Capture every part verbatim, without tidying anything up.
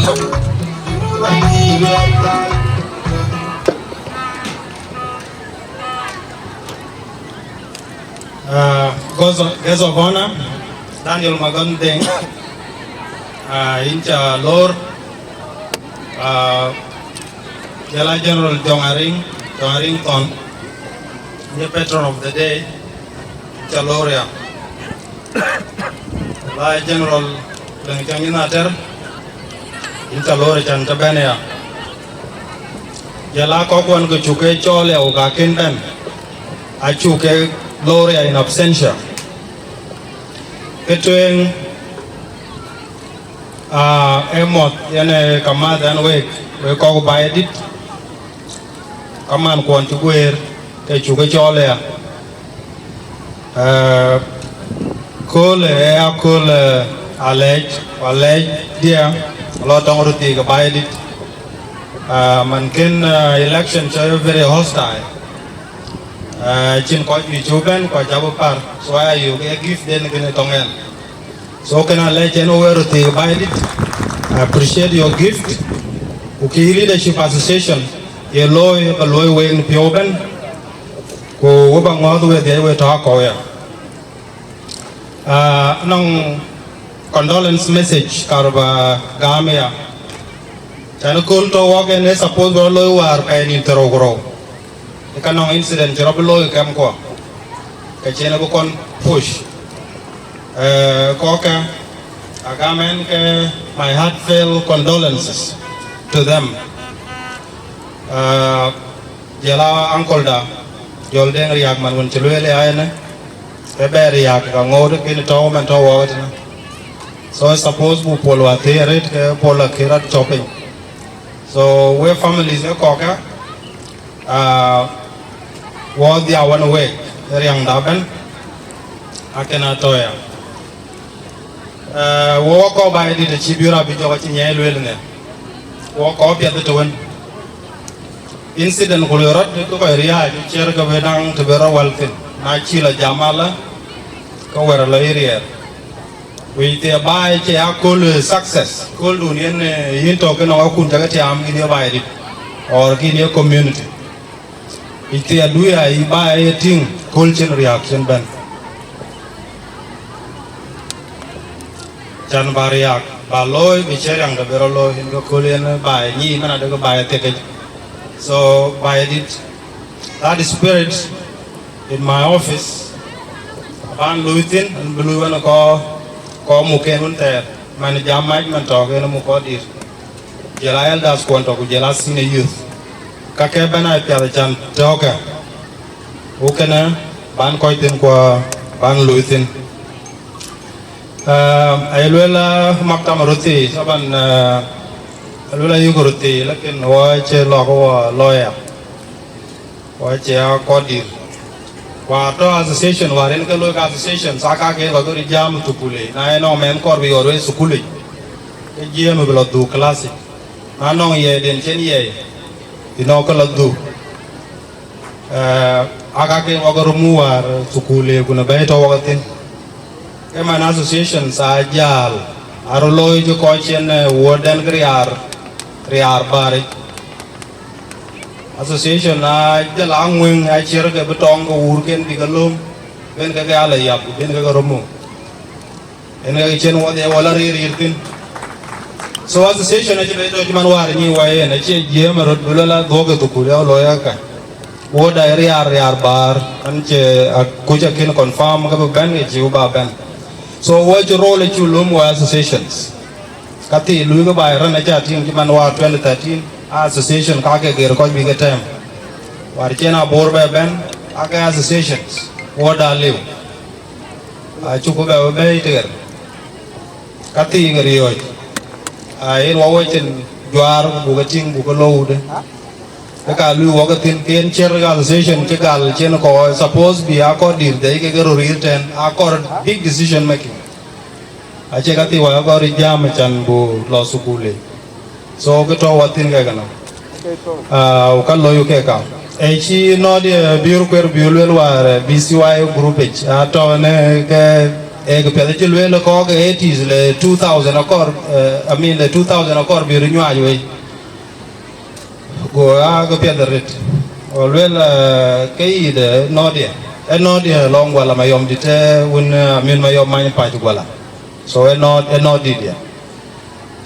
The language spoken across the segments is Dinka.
Uh, guest of, guest of honor, Daniel Magon Deng, uh, yïn ca lor, uh, jɔl a General Jong Aring, Jong Aring Thon, the patron of the day, yïn ca lor ya. Jɔl a General Leng Cɔŋ Nyin Ater, yïn ca lor can ca bɛ̈n ya. Jɔl a kɔc kuɔn ke cuk ke cɔɔl ya, ku ka kën bɛ̈n, acuk ke lor ya in absentia. Ke tueŋ, aa, ë mɔ̈th yen ë ka mäth ɛn wek, wek kɔc baai dït, ka man kuɔn cï guëër, ke cuk ke cɔɔl ya. Aa, kööl ë akööl, ë, alɛɛc, ku alɛɛc diɛ̈, alɔ tɔŋ röt thii ke baai dït. Aa, man kën, aa, election cɔl very hostile. Aa, cïn kɔc juëc cï bɛ̈n, ku acä bï par. So aya yök ë gift den kënë tɔŋ ɛn. So kënë alɛɛc ɛn wek röt thii baai dït. I appreciate your gift. Ku kï Leadership Association ye looi, ba looi wek në piɔ̈u ëbɛ̈n. Ku we ba ŋɔ̈ɔ̈th wedhie we tɔ̈ akɔ̈u ya. Aa, anɔŋ condolence message kar ba gam ya. Can kööl tɔ̈ wɔk en ë suppose bï rɔt looi wäär pɛɛi nïn thiërrou ku rou. Ë ka nɔŋ incident cï rɔt bï looi kɛmkuɔ, ke cïn abï kɔn push. Ee, kɔ̈kkë, agam ɛn ke my heartfelt condolences to them. Ee, jɔl a uncle da, Jɔl Deŋ Riak, man wën cï lueel ë ayene, ke bɛ riak ka ŋoot kën tɔ̈u man tɔ̈u wɔk tënë. So suppose bu pol wa thëë arët, ke pol akï rɔt tɔ̈ piny. So we families ë kɔ̈kkë, aa, wɔ dhia wan week ë riäŋda ëbɛ̈n, akën atɔ̈ ya. Aa, wɔ kɔc baai dït acï biöör abï jɔk acï nyiɛɛi lueel në. Wɔ kɔc piɛth ë të wën. Incident ku lueel rɔt ke kɔc riääc ciɛr ke bï daŋ të bï rɔt wäl thïn. Na cï lɔ jam alä, ke wɛ̈t alɔ yï riɛɛr. Wïc thïn baai cie akööl success, kööldun yen, ee, yïn tɔ̈ ke nɔŋ akun cä ke tiaam kïn ye baai dït, or kïn ye community. Wïc thïn aduya yï baai ye tïŋ kööl cïn riääk cïn bɛ̈n. Can ba riääk, ba looi, bï cï riäŋ de bï rɔt looi, yen ke kööl yen baai nyic, man adekï baai thiëkic. So baai dït, that spirit in my office, aban luui thïn, an bï luui wën kɔc, kɔc muk en wën thɛɛr, man jam mac man tɔ̈ ke en muk kɔc dït. Jɔl a elders kuɔn tɔ̈ ku jɔl a senior youth. Ka ke bɛ̈n a piath can tɔ̈ɔ̈kë. Ku kënë ban kɔc thïn ku ban luui thïn. Ee, aye lueel, ee, maktam röt thii, taban, ee, aye lueel ayuk röt thii, lakin wɔ cï lɔk wɔ lawyer. Wɔ cï a kɔc dït. Wäär tɔ̈ association, wäär yen ke looi ke association, sa ka ke kɔc ke röt jam thukul yic. Na yen nɔŋ mɛnh kɔɔr bï ɣɔt wei thukul yic, ke jiëëm bï lɔ dhuk class yic. Na nɔŋ yiɛiden cïn yiɛi, yen nɔŋ ke lɔ dhuk. Ee, aa ka ke wɔ ke röt muk wäär thukul yic, ku në bɛ̈ɛ̈i tɔ̈ wɔ ke thïn. Ke man associations aa jäl, aa röt looi cï kɔc cïn, ee, wuɔ̈ɔ̈tden ke riaar, riaar bäär yic. Association aa jɔl a ŋuëŋ, aa ciɛr ke bï tɔŋ ke wuurken bï ke lööm, ben ke ke ala yap, ben ke ke röt muk. En ke cïn wɔ dhiɛ wɔ la riir riir thïn. So association acï bɛ tɔ̈ cï man wäär nyic wɔ yen, acie jiëëm ë röt bï lɔ la dhuɔ̈k ë thukul ya looi aka. Wuɔ̈ɔ̈tda riaar, riaar bäär, an cie akuc akën confirm ke bï bɛ̈n ke cï ba bɛ̈n. So wɔ cï role acï lööm wɔ associations. Ka thii luui ke baai rɛn aca tïŋ cï man wäär twenty thirteen, association ka ke gër kɔc bï ke tɛ̈ɛ̈m. Wäär cïn Abor bɛ bɛ̈n, aa ke associations, wuɔ̈ɔ̈tda liu. Acuk bɛ bɛ bɛ̈ɛ̈i tëër. Ka thii ke riɔ̈ɔ̈c. Aa, yen wɔ wecin juaar, buk ke tïŋ, buk ke lou de. Ke ka luui wɔ ke thïn, ke yen ciɛr ke association cï gal cïn kɔc suppose bï a kɔc dït dhɛ̈i ke ke röt riir tɛ̈n, a kɔc big decision making. Acie ka thii wɔ ya kɔc röt jam can bu lɔ thukul yic. So ke tɔ̈ wɔ thïn ke kënë. Aa, ku ka looi ke ka. Ee cï nɔ̈t ye biur kuer biur lueel wäär, ee, B C Y group yic. Aa tɔ̈ në ke Ee kë piɛth cï lueel kɔɔr ke eighties le two thousand akɔɔr, eh, I mean, le two thousand akɔɔr bï röt nyuaac wei. Go aa kë piɛth arët. Go lueel, eh, ke yï de nɔɔdiɛ. Ë nɔɔdiɛ lɔŋ Guala Mayɔm dït, eh, wën, eh, Amin Mayɔm many pac Guala. So ë nɔɔt, ë nɔɔt dït ya.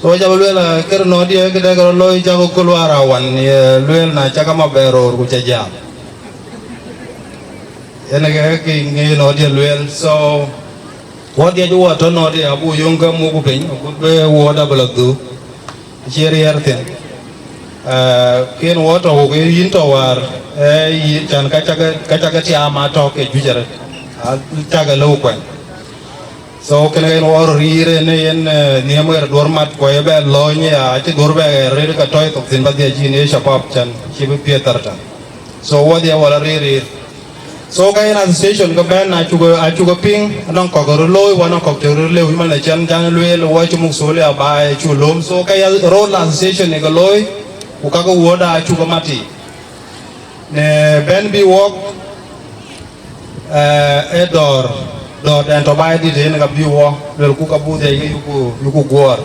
So jam lueel, eh, kër nɔɔdiɛ këdë ke rɔt looi cak ë kul wäär awan, ye lueel na cak ama bɛ roor ku ca jam. Yen ke kë ŋic nɔɔdiɛ lueel. So wɔ dhiac wɔ tɔ nɔɔdiɛ abuk yöŋ ke muk piny, agut bï wuɔɔt abï lɔ dhuk. Acie riɛɛr thïn. Eh, kën wɔ tɔ ku ke yïn tɔ wäär, eh, yï can ka cak, ka cak tiaam atɔ ke juëc arëët. A cak lëu kuɛn. So kënë yen wɔ röt riir yen, yen, eh, nhiëm ɣer duɔ̈r mat, ku ye bɛ lɔ̈ɔ̈ny ya, acï duɔ̈r bɛ ɣer rëër ke tɔ̈i thok thïn ba dhiac yïn ye shabab can cï bï piɛth thar tɛ̈n. So wɔ dhiac wɔ la riir riir. So ka yen association ke bɛ̈n acuk, acuk piŋ, anɔŋ kɔ̈k röt looi, ku anɔŋ kɔ̈k cï röt lëu, man ë cän, cän lueel, wɔ cï muk thol ya baai acuk lööm. So ka ya role association ë ke looi, ku ka ke wuɔ̈ɔ̈t acuk mat yiic. Në bɛ̈n bï wɔk, eh, ë dɔ̈ɔ̈r, dɔ̈ɔ̈r dɛn tɔ baai dït yen ka bï wɔ, luelku ka buk dhiac ke yuku, yuku guɔ̈ɔ̈r,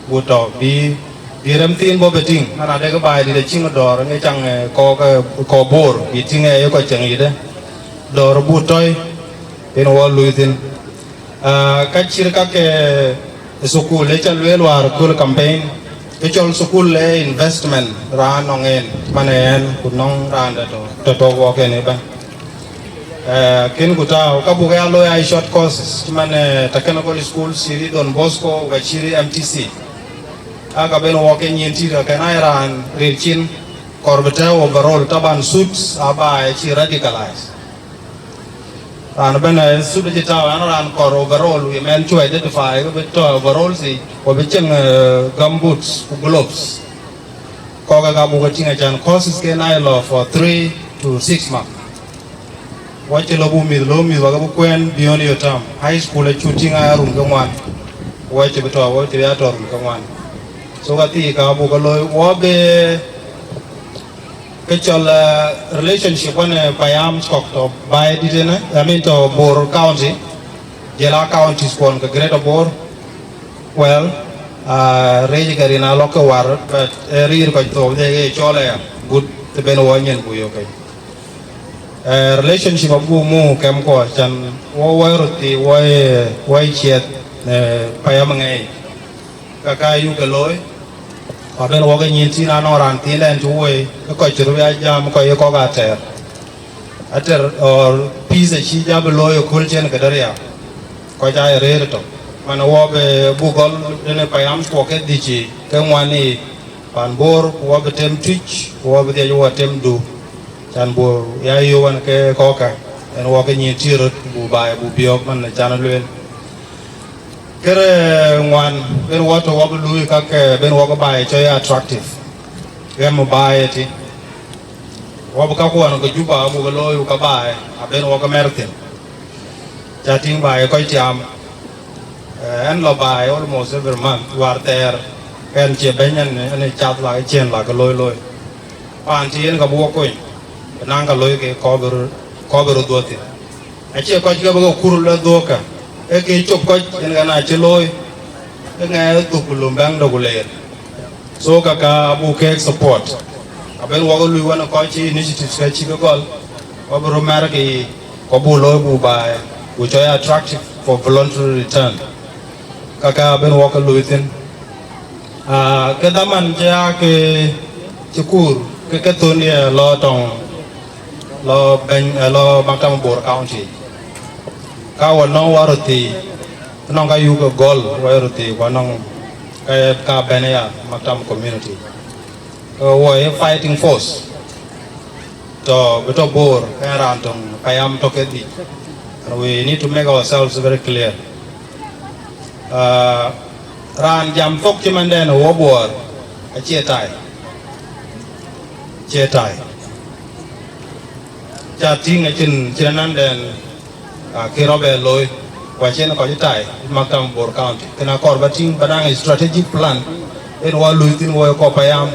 buk tɔ, bï, bï rem thiin bɔ̈ bï tïŋ, man adek baai dït acïŋ dɔ̈ɔ̈r, ŋe caŋ, eh, kɔɔk, eh, kɔɔk Bor, bï tïŋ, eh, ye kɔc ceŋ yïdë, dɔ̈ɔ̈r buk tɔ̈i, yen wɔ luui thïn. Ah, ka cït ka ke thukul ë ca lueel wäär kööl campaign, ke cɔl thukul ë investment raan nɔŋ en, man ë ɛn ku nɔŋ raan dɛ̈ tɔ, tɔ, tɔ wɔk en ëbɛ̈n. Eh, kën ku tääu, ka buk ya looi aa short courses, cï man, eh, technical school, cït Don Bosco, ku ka cït M T C. Aa ka ben wɔk ke nyin tït, ka kën aa raan ril cin, kɔɔr bï tääu overall, taban suits aa baai cï radicalize. Raan ëbɛ̈n, eh, suit acï tääu, an raan kɔɔr overall, ye mɛn cuk identify, ke bï tɔ overall thii, ku bï ceŋ, eh, gumboots ku gloves. Kɔɔk ë ka buk ke tïŋ acän courses ke na ye lɔ for three to six months. Wɔ cï lɔ buk mïth, lɔ mïth wɔ ke bï kuɛɛn beyond your term. High school acuk tïŋ aa run ke ŋuan. Wɔ cï bï tɔ, wɔ cï bï ya tɔ run ke ŋuan. So ka thii ka buk ke looi, wɔ bï ke cɔl, eh, relationship wën, eh, payam kɔ̈k tɔ baai dït ënë, I mean, tɔ Bor County, jɔl aa counties kuɔn ke Greater Bor. Well, ah, rëëc ke rin alɔ ke war, but, eh, riir kɔc thok dhie ke cɔl aya, gut të ben wɔ nyin ku yök ke. Eh, relationship abuk muk kɛm kɔ, can wɔ wɔ röt thii, wɔ, wɔ ciɛth, eh, payam ŋɛi. Ka ka yuk ke looi, ku abën wɔ ke nyin thïn anɔŋ raan thiin ɛn cï woi, ke kɔc cï röt ya jam, kɔc ye kɔ̈k atɛɛr. Atɛɛr, or peace acï ja bï looi ëkööl cïn këde riääk. Kɔc aa ye rëër ëtök. Man wɔ bï buk gɔl ënë payam kuɔ ke dhïc ke ŋuan ë pan Bor, ku wɔ bï tem Tuic, ku wɔ bï dhiac wɔ tem Du. Can buk ya yök wan ke kɔ̈kkë, ɛn wɔ ke nyin thïn röt, buk baai, buk biɔ̈ɔ̈k man can lueel. Kërë ŋuan, ben wɔ tɔ wɔ bï luui kak, eh, ben wɔ ke baai cɔl ye attractive. Ɣɛm baai ëtï. Wɔ bï kakuɔn ke Juba abuk ke looi, ku ka baai, aben wɔ ke mɛr thïn. Ca tïŋ baai kɔc tiaam, eh, ɛn lɔ baai almost every month, wäär thɛɛr, kɛn cie bɛ̈ny ɛn, ɛn cath la, cien la ke looi looi. Paan tï yen ka bï wɔ kony, bï naŋ ka looi ke kɔɔr bï röt, kɔɔr bï röt dhuɔ̈k thïn. Acie kɔc ke bï ke kur lɔ dhuɔ̈kkë, ee ke cop kɔc, yen ɣɛn acï looi, ke ŋɛɛr dhuk ku lum bɛ̈ŋ de ku leer. So ka ka abuk keek support. Aben wɔ ke lui wan kɔc cï initiatives ke cï ke gɔl, wɔ bï röt mɛr ke yiic, ku abuk looi buk baai, ku cɔl ye attractive for voluntary return. Ka ka aben wɔ ke lui thïn. Ah, ke dhaman cï ya ke cï kur, ke ke thöndï lɔ tɔŋ, lɔ bɛ̈ny, eh, lɔ maktam Bor County. Ka wɔ nɔŋ wɔ röt thii, nɔŋ ka yuk ke gɔl wɔ röt thii, wɔ nɔŋ ka, ka bɛ̈n ya maktam community. Ke wɔ ye fighting force. Tɔ, bï tɔ Bor, ke raan töŋ payam tɔ ke dhïc. And we need to make ourselves very clear. Ah, raan jam thok cï mɛndɛn ë wɔ Bor, acie tai. Cie tai. Ca tïŋ acïn, cïn anandɛn, ah, kë rɔt bɛ looi, ku acïn kɔc tai, maktam Bor County. Kën akɔɔr ba tïŋ, ba naŋ strategic plan, en wɔ luui thïn wɔ kɔc payam.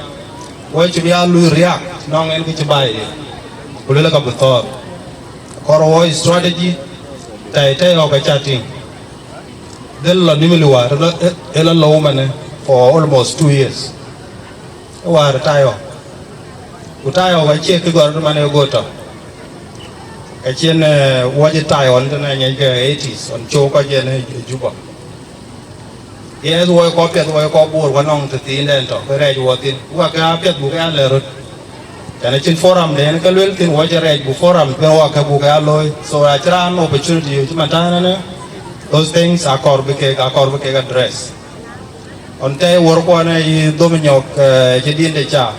Wɔ cï bï ya luui react, nɔŋ en kë cï baai ye. Ku luel ka bï thɔɔr. Kɔɔr wɔ strategy, tai, tai ɣɔ̈k aca tïŋ. Dhil lɔ Nimule wäär, ë lɔ, ë, ë lɔ lou manë for almost two years. Ë wäär Tayo. Ku Tayo acie kë gɔ̈r manë ë go tɔ̈. Ka cïn, eh, wuɔc Tayo ɣɔn tënë ŋiɛc ke eighties, ɣɔn cöök kɔc yen ë Juba. Yes, wɔ kɔc piɛth, wɔ kɔc Bor, wɔ nɔŋ tëthiindɛn tɔ̈, ke rɛɛc wɔ thïn. Wɔ ke apiɛth buk ya lɛ̈k röt. Tɛ̈n acïn forum den ke luel thïn, wɔ cï rɛɛc buk forum, ben wɔ ke buk ya looi. So, acï raan opportunity, cï man tɛ̈n ënë, those things akɔɔr bï kek, akɔɔr bï kek address. Ɣɔn tɛ̈i wär kuɔn ë yï dhom nyɔk, eh, cï dïn de ca.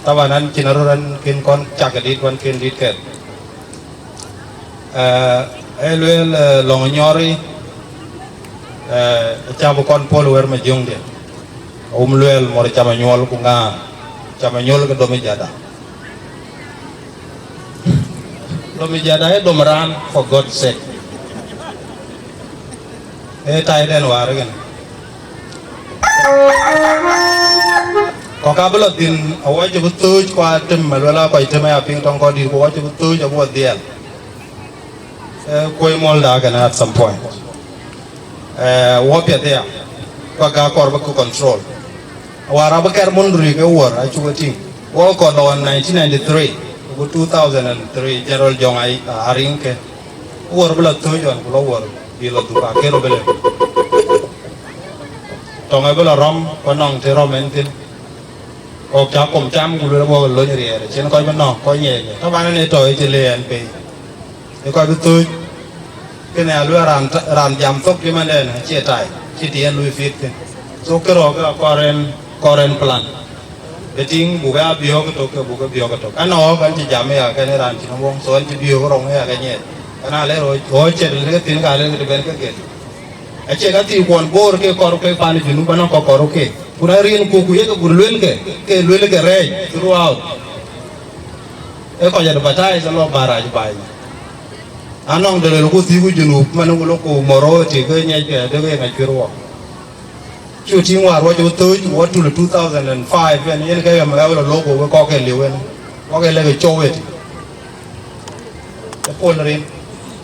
Taban an cïn aröt an kën kɔn cak dït, wan kën dït kɛth. Eh, ë lueel, eh, lɔŋ nyɔri, eh, acä bï kɔn pɔ̈l wër Majöŋdiɛ̈. Awum lueel mɔr cam anyuɔl ku ŋa, cam anyuɔl ke dom ë jada. Dom ë jada ë dom raan, for God's sake. Ee tai den wäär ëgën. Kɔ̈k abï lɔ thïn, awɔc bï thööc, ku atem, aluel a kɔc tem aya piŋ tɔŋ kɔc dït, ku awɔc bï thööc, abï wɔ dhiɛl. Eh, kuɔi mɔl da kɛn at some point. Eh, wɔ piɛth ya, ku aka kɔr bï ku control. Awar abï kɛr Mondri ke wuɔr, acuk e tïŋ. Wɔ kɔn lɔ ɣɔn nineteen ninety-three, ku two thousand and three, General Jɔŋ ai, a riŋ ke. Wuɔr bï lɔ thööc ɣɔn, ku lɔ wuɔr, bï lɔ dhuk, akero bï lë. Tɔŋ e bï lɔ rɔm, ku nɔŋ të rɔm en thïn. Kɔk cä kom cam ku luel wɔ lony riɛɛr, cïn kɔc bï nɔ̈k, kɔc nyiɛɛc. Taban en ë tɔ ë cï le ɛn pei. Ë kɔc bï thööc. Kënë aluel raan, raan jam thok cï man dɛn, acie tai, cï tiɛɛn lui fit thïn. So kërɔɔk ke akɔr en, kɔr en plan. Bï tïŋ, buk ya biɔ̈ɔ̈k ëtök, ke buk ke biɔ̈ɔ̈k ëtök. Ɛn ɣɔ̈k ɛn cï jam ëya, kɛn ë raan cïn wöŋ, so ɛn cï biöök rɔŋ ëya ke nyiɛɛc. Ɛn a lɛr ɣɔ̈c, ɣɔ̈c cï lëk thïn, ka lëk të ben ke gel. Acie ka thii kuɔn Bor ke kɔr ke pan Junub, anɔŋ kɔk kɔr ke. Ku na riɛnku, ku yeke gur luelke, ke luelke rɛɛc throughout. Ee kɔc advertise alɔ barac baai. Anɔŋ de luelku thiiku Junub, man ku lok ku moro ti ke nyiɛc ke de ke ŋac cuer wɔ. Cu tiŋ war wɔ cï thööc, wɔ tul two thousand and five, en yen ke yɔm ɣɛw lɔ lok ku ke kɔk ke liu en. Wɔ ke leke cɔu eti. Ë pol rin.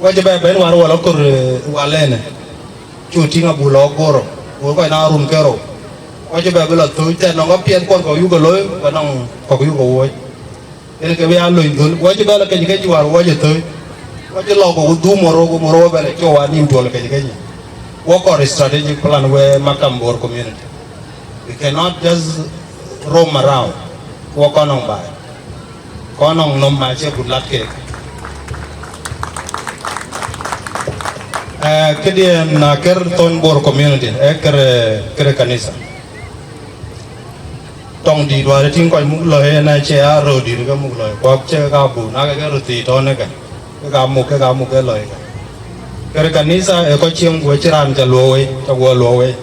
Wɔ cï bɛ ben war wɔ lɔ kor, eh, walɛn. Cu tïŋ abuk lɔ Goro, wek kɔc na run ke rou. Wɔ cï bɛ bï lɔ thööc tɛ̈n nɔŋ apiɛth kuɔn kɔ̈k yuk ke looi, ku nɔŋ kɔ̈k yuk ke wuɔ̈c. Yen ke bï aa lony dhöl, wɔ cï bɛ lɔ kec kec war wɔ cï thööc. Wɔ cï lɔ ku dhum moro, ku moro wɔ bɛ lɔ cɔu anïm tuɔl kec kec. Wɔ kɔr strategic plan wek Makam Bor community. We cannot just roam around. Wɔ kɔn nɔŋ baai. Kɔn nɔŋ nɔm ma cie but lat keek. Eh, këdiɛn na kër thon Bor community, eh, kër, kër kanisa. Tɔŋ dït wäär tïŋ kɔc muk lɔi, en acie a röördït ke muk lɔi, kuak cie ka buk, na ke ke röt thii tɔn ëkë, ke ka muk, ke ka muk ke lɔi. Kër kanisa, eh, kɔc cieŋ guɔ cï raan ca luɔk wei, ca guɔ luɔk wei.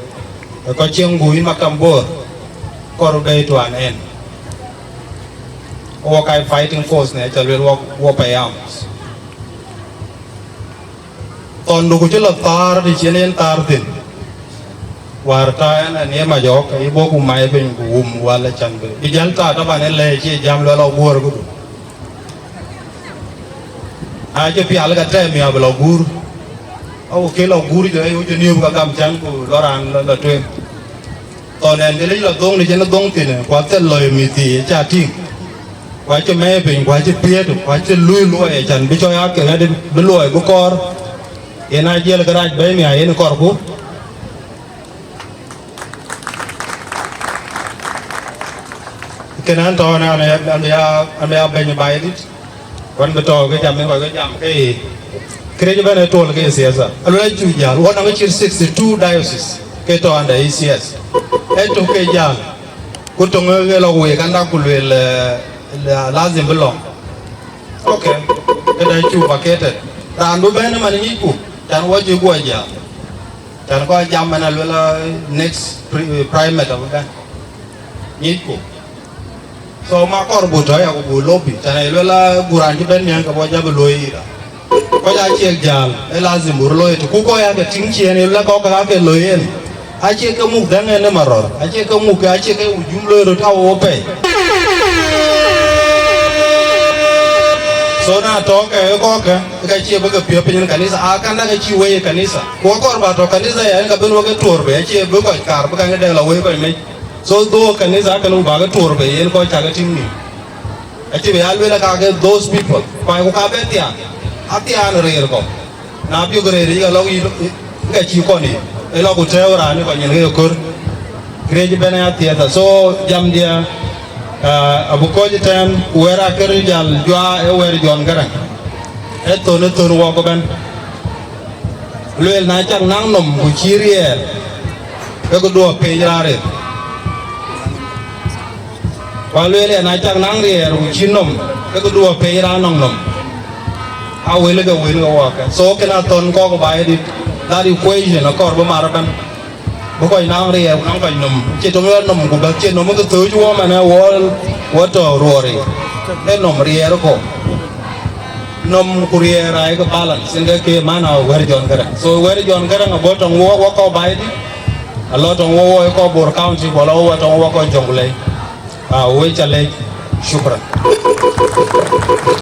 Eh, kɔc cieŋ guɔ yïn Makam Bor, kɔr bei tuan en. Wɔ kai fighting force ne ca luel wɔ, wɔ payam. Thɔndu ku cï lɔ thaar të cien en thaar thïn. Wäär ta en anie majɔɔk, ke yï bɔ̈ ku mai piny ku wum wal acan bï. Bï jäl ta taban en lɛɛc cie jam luel ɔ guɔ̈ɔ̈r këdu. Na cï pial ka tɛɛm ya bï lɔ guur. Awu ke lɔ guur jɔ, ayu cï niöp ka gam can ku lɔ raan lɔ, lɔ tueŋ. Thɔn ɛn ke lec lɔ dhoŋ në cïn dhoŋ thïn, ku athel lɔ ë mïth thii ë ca tïŋ. Ku acï mɛɛi piny, ku acï piëët, ku acï luui luɔi ë can bï cɔɔc ake ɣɛ̈t bï luɔi bï kɔɔr. Yen a jiɛl kërac bɛ̈i mia yen kɔrku. Kën an tɔɔn an, an, an ya, an ya bɛ̈ny baai dït. Wan bï tɔ̈ ke jam, kɔc ke jam ke ye. Kërɛc ëbɛ̈n ë tuɔl ke siasa. Aluel acu jäl, wan nɔŋ cït sixty two diocese ke tɔ̈ under E C S. Ë tök ke jäl, ku töŋ ë lɔ wek anda ku luel, eh, la-, lazim bï lɔ. Okay, këda cu vacated. Raan bï bɛ̈n ëman ŋicku, can wɔ cï guɔ jäl. Can kɔc jam man aluel, eh, next pri-, primate abï bɛ̈n. Ŋicku. So ma kɔr bu tɔ̈ ya ku bu lobby. Tɛ̈n aye luel a guran cï ben miäŋ ke bɔ jabï luɔi yïda. Kɔc aa ciek jäl, ë lazim bu röt looi të ku kɔc aa ke tïŋ ciëën, ë la kɔ̈k ke aa ke looi en. Acie ke muk dhɛ̈ŋ en ë marɔr, acie ke muk, acie ke wujum looi röt a wo pɛi. So na tɔ̈ ke ë kɔ̈k ke, ke cie bï ke piɔ̈u piny në kanitha, a kanda ke cï wei ë kanitha. Ku akɔɔr ba tɔ̈ kanitha ya, en ka bï wek ke tuɔɔr bei, acie bï kɔc kaar bï ka dɛk la wei kɔc mec. So dhuk kanitha akën ku ba ke tuɔɔr bei, yen kɔc cak ke tïŋ nïïm. Acï bï ya lueel aka ke those people, kuany ku ka bɛ thiaan, athiaan rëër kɔ̈u. Na piɔ̈k rëër yic alɔk yï, ke cï kɔn yï, ë lɔ ku tɛ̈ɛ̈u raan ë kɔc nyin ke ye kör. Kërɛɛc ëbɛ̈n ë athiɛtha. So jamdiɛ, ah, abï kɔc ëtɛ̈ɛ̈n, wɛ̈ɛ̈r akër jal juaa ë wɛ̈ɛ̈r Jɔn Gäräŋ. Ë thön, ë thön wɔk ëbɛ̈n. Lueel na cak naŋ nɔm ku cï riɛɛr, ke ku duɔ pec raan rëër. Ku alueel ë na cak naŋ riɛɛr ku cï nɔm, ke ku duɔ pec raan nɔŋ nɔm. A wël ke wël ke wɔk. So kën athön kɔ̈k baai dït, that equation akɔɔr bï mar ëbɛ̈n. Bï kɔc naŋ riɛɛr ku naŋ kɔc nɔm. Cie töŋ yɔt nɔm ku bäk cie nɔm ke thööc wɔ manë wɔ, wɔ tɔ̈ ruɔɔri. Ë nɔm riɛɛr kɔ̈u. Nɔm ku riɛɛr ayek balance, yen ke ke man a wɛ̈ɛ̈r Jɔn Gäräŋ. So wɛ̈ɛ̈r Jɔn Gäräŋ abɔ̈ tɔŋ wɔ, wɔ kɔc baai dït, alɔ tɔŋ wɔ, wɔ kɔc Bor County, ku alɔ wɔ tɔŋ wɔ kɔc Jonglei. Ah, wek ca leec. Shukran.